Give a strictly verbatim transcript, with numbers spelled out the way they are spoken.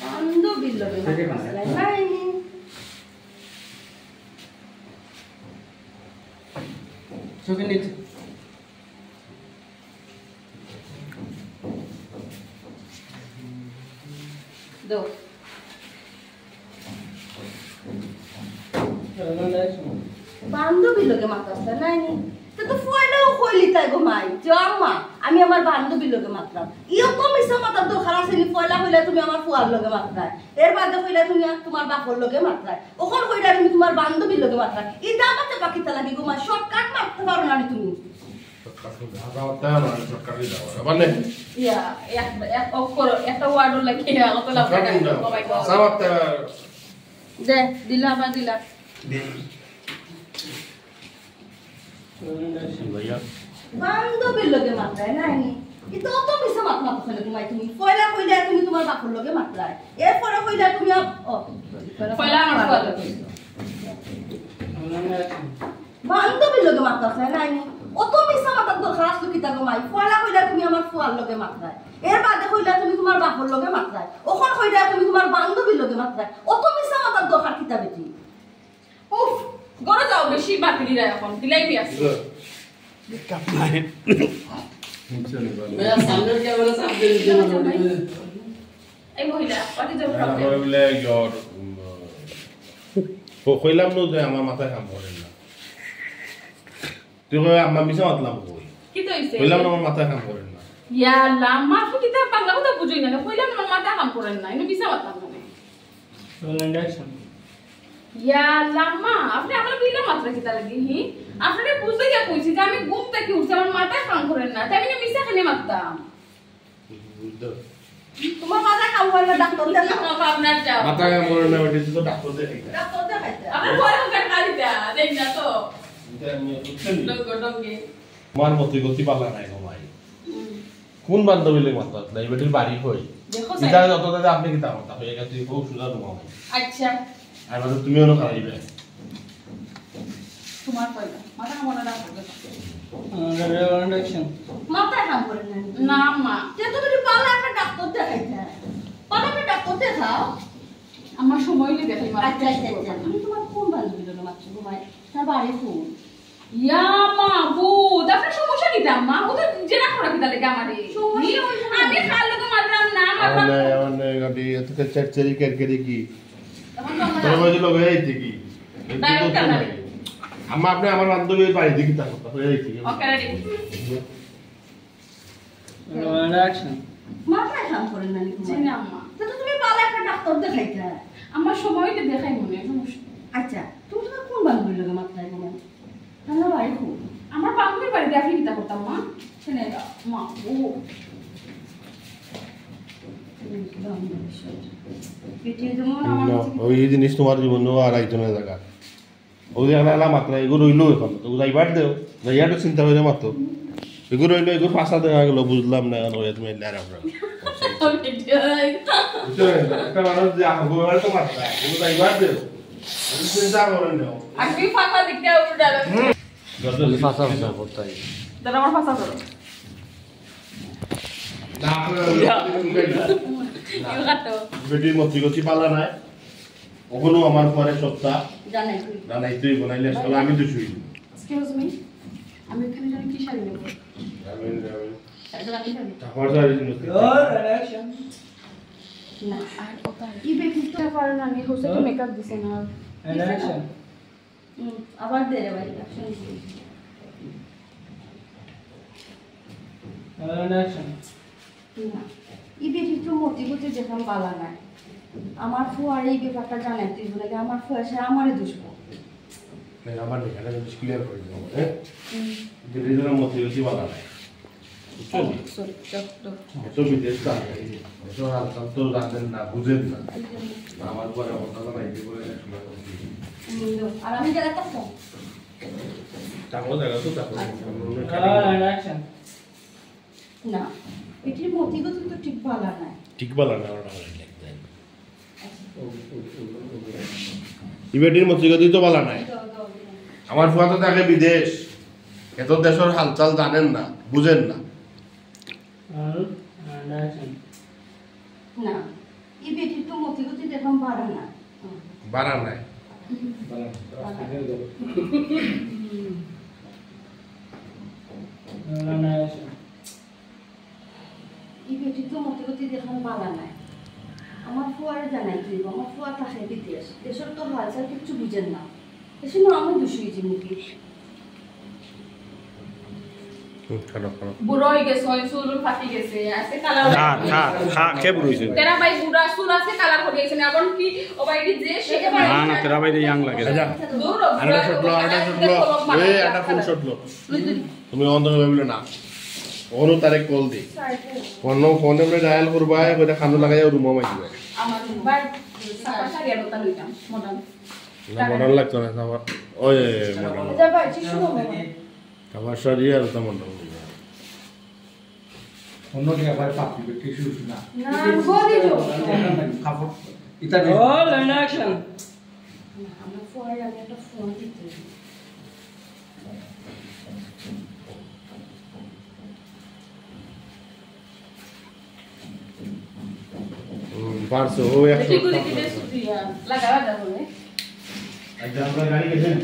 বান্ধবীর লগে মাতরায় নানি। চোখে নিচে। দেও। বান্ধবীর লগে মাতরায় নানি। তে তো পয়লাউ কইলিতায় গো মাই, যে আম্মা, আমি আমার বান্ধবীর লগে মাতরাম। ইও তো মিছা মাতার দরকার আছে নি, পয়লা কইলায় তুমি আমার ফুয়ার লগে মাতরায়। এর বাদে কইলায় তুমি আর তুমার বাপর লগে মাতরায়। অখন কইলায় তুমি তুমার বান্ধবীর লগে মাতরায়। ইতা মাতে বাকিতা লাগি গো মাই, shortcut মাততে পারো নানি তুমি। Shortcut কোনটা? হাছা মাততে পারো না, shortcut দিতে পারো। মানে? ইয়া, এক, এক অক্ষর, একটা word লাগিয়া, অত লাভ shortcut কোনটা? হাছা মাততে পারো। দে, দিলা আবার দিলা। দে। ভাইয়া। বান্ধবীর লগে মাতরায় নানি। ইতা অত মিছা মাত মাতো কেনে গো মাই তুমি? পয়লা কইলায় তুমি তুমার বাপর লগে মাতরায়। এরপরে কইলায় তুমি আম-, ও, পয়লা আমার ফুয়ার লগে। বান্ধবীর লগে মাতরায় নানি। অত মিছা মাতার দরকার আছে কিতা গো মাই? পয়লা কইলায় তুমি আমার ফুয়ার লগে মাতরায়। এর বাদে কইলায় তুমি তুমার বাপর লগে মাতরায়। অখন কইলায় তুমি তুমার বান্ধবীর লগে মাতরায়। অত মিছা মাতার দরকার কিতা বেটি? উফ, ঘরো যাও, বেশি বাকি দিরা অখন, দিলাই মি আছি। মেরা সামনের ক্যামেরা সামনে নিতে পারবে। এই মহিলা, what is your problem? আমার বলে ইয়র, উম, ক-, কইলাম না যে আমার মাথায় কাম করে না। তুই কই আম্মা মিছা মাতলাম কই? কিতা অইছে? কইলাম না আমার মাথায় কাম করে না। ইয়া আল্লাহ, আম্মা, আপনি কিতা পাগলা কথা বুঝই না, কইলাম না আমার মাথায় কাম করে না, ইনো মিছা মাতলাম না। Roll and action. ইয়া আল্লাহ, আম্মা, আপনি আমার বিলা মাতরা কিতা লাগি, হি? আপনারে বুঝাইয়া কইছি যে আমি ঘুম থাকি উঠছি, আমার মাথায় কাম করে না, তাই আমি মিছা কেনে মাততাম? বুঝতো? তুমার মাথায় কাম করে না, ডাক্তার দেখাও। না, আপনার যাও। মাথায় কাম করে না, ওটা তো ডাক্তার দেখাইতা। ডাক্তার দেখাইতা। আপনার ঘরে ওখানে খালি যা, দেখ না তো। এটা আমি বুঝছেন? ডঙ্গে, ডঙ্গে। তোমার মতি গতি পালা নাই গো মাই। হুম। কোন বান্ধবীর লগে মাতরায়? না, এই বেটির বাড়ি কই? দেখো ইটা স্যার। যত দাদা আপনি কিতা মাতরায়? হয়ে গেছে, খুব সুজা তোমার। আচ্ছা। আর মানে তুমিও না খাইবে। তোমার কইবা, মাথা কাম করে না, আহ, Roll and action. মাথায় কাম করে না। না, মা। তে তো তুমি পালা একটা ডাক্তার দেখাইতা। পালা একটা ডাক্তার দেখাও। আমার সময় হইলে দেখাই, মা। আচ্ছা, আচ্ছা, আচ্ছা। তুমি তোমার কোন বান্ধবীর লগে মাতরায় গো মাই? তার বাড়ি কোন? ইয়া মাবুদ, আপনার সমস্যা কিতা, আম্মা? ও তো জেরা করা কিতা লাগে আমারে? সমস্যা নি? হইছে না। আমি খাল লোকে মাতলাম না, আমার আমার বাপ নাই, আমার নাই, গাড়ি, এত চেরচেরি কেরকেরি কি? তখন তো আমার তোর বাড়ি লগে যাইতে কি? এই তো direct তো কান্না নাই। রে। আম্মা, আপনি আমার বান্ধবীর বাড়ি দেখি তার কথা, হয়ে যাইতে কি? ওকে, ready। Roll and action. মাথায় কাম করে না নি তোমার? জি না, আম্মা। তে তো তুমি পালা একটা ডাক্তার দেখাইতা। আমার সময় হইলে দেখাই মনে, সমস্যা নেই। আচ্ছা, তুমি তোমার কোন বান্ধবীর লগে মাতরায় গো মাই? তার বাড়ি কই? আমার বান্ধবীর বাড়িতে আপনি কিতা করতাম, মা? ছেলে, মা, ও। বেটি যেমন আমার না, কাছে ওই জিনিস তোমার জীবনে আর আইতো না জায়গা। ওই যে আলা মাতরা, এগু রইলো অখন। তো যাইবার দেও, যাইয়া তো চিন্তা করে মাতো। এগু রইলো, এগু ফাঁসা দেখা গেল, বুঝলাম না, এখন ওই তুমি লেরা ফেরা। বুঝছো? একটা মানুষ যে আহ্বান তো মাতরা, এগু যাইবার দেও। আমি চিন্তা করে নেও। আর তুই ফাঁসা দিকে উল্টা। হুম। খালি ফাঁসা ফাঁসা করতে হয়। দাদা, আমার ফাঁসা ধরো। না, আপনার ইয়া। ইউ কাটো। বেটির মতি গতি পালা নাই। অখনো আমার পরে সত্তা জানাই তুই। জানাই তুই বানাইলে আসলে আমি তো শুই। Excuse me, আমি এখানে জানি কি শাড়ি নেবো? আমি, আমি। শাড়ি তো আমি জানি। তারপর তো আর এই জিনিস। Roll and action. না, আর ওটা কি বেটি তো পারে না, আমি হোসে তো Roll. Makeup দিছে না। And action. হুম, আবার দে রে ভাই, action দে। Roll and action. না, ই বেটির তো মতি গতি যেখান বালা নাই। আমার ফুয়ারে এই ব্যাপারটা জানাই তুই বলে, আমার ফুয়া সে আমারে দুষবো। না, আমার নেই, এটা জিনিস clear করে দিলাম, হ্যাঁ? হুম। বেটির জন্য মতি গতি বালা নাই। বুঝছো? ও, sorry, যাও, যাও। এত বিদেশ তো আগে, এত হালচাল তো জানেন না, বুঝেন না। বুঝেন না। আমার পরে কথা তো বাইরে করে এক সময় করছি। হুম, যাও। আর আমি গেলে তো ফোন। তারপর দেখা তো, তারপর আচ্ছা। আমরা আর action. না, এটির মতিগতি তো ঠিক বালা নাই। ঠিক বালা না, ওরা বালা নাই, দেখবেন। ই বেটির মতিগতি তো বালা নাই। আমার ফুয়া তো থাকে বিদেশ, এত দেশর হালচাল জানেন না, বুঝেন না। আর, আর action. না, ই বেটির তো মতি গতি দেখলাম বাড়া না। বাড়া নাই। ই বেটির তো মতি গতি দেখলাম বাড়া নাই। আমার ফুয়ারে জানাই তুই, আমার ফুয়া থাকে বিদেশ, দেশের তো হালচাল কিচ্ছু বুঝেন না। এসে না আমি দুষি হয়েছি মুখে। হুম, খারাপ, খারাপ। বুড়া হয়ে গেছে, ওই চুল উল ফাটি গেছে, আজকে কালা হয়ে খা, গেছে। খা, খা, কে বুড়া হইছে? তেরা ভাই বুড়া চুল আছে, কালা হয়ে গেছে। এখন কি ও ভাই কি যে সে না, না, তেরা ভাই রে young লাগে। আচ্ছা। দূর হ, আরেকটা বুড়া shot লো, আরেকটা shot লো। এই, একটা full shot লো। লুই, লুই। তুমি অন্ধ হয়ে বলে না। ওরও তারে call দি। ফোন, ফোনে আমরা dial করবা, ওইটা কানো লাগাইয়া রুমো মাই দিবা। আমার ভাই, সাপা শাড়ি আর ওটা লইতাম, modern। না, modern লাগতো না, আমার ওই, ওই, ওই, modern। যা ভাই, টিস্যু দাও বাবা। আমার শাড়ি আর ওটা modern। অন্য কি আবার পাপড়ি, টিস্যু না। না, আমি বলি তো। কাপড়, এটা নেই। Roll and action। না, আমার ফোনে আমি একটা ফোন দিতে। হুম, পারছো, ও এক কি করি কি দেশ তুই, আ, লাগা, লাগা বলে। আচ্ছা, আপনার গাড়ি গেছেন?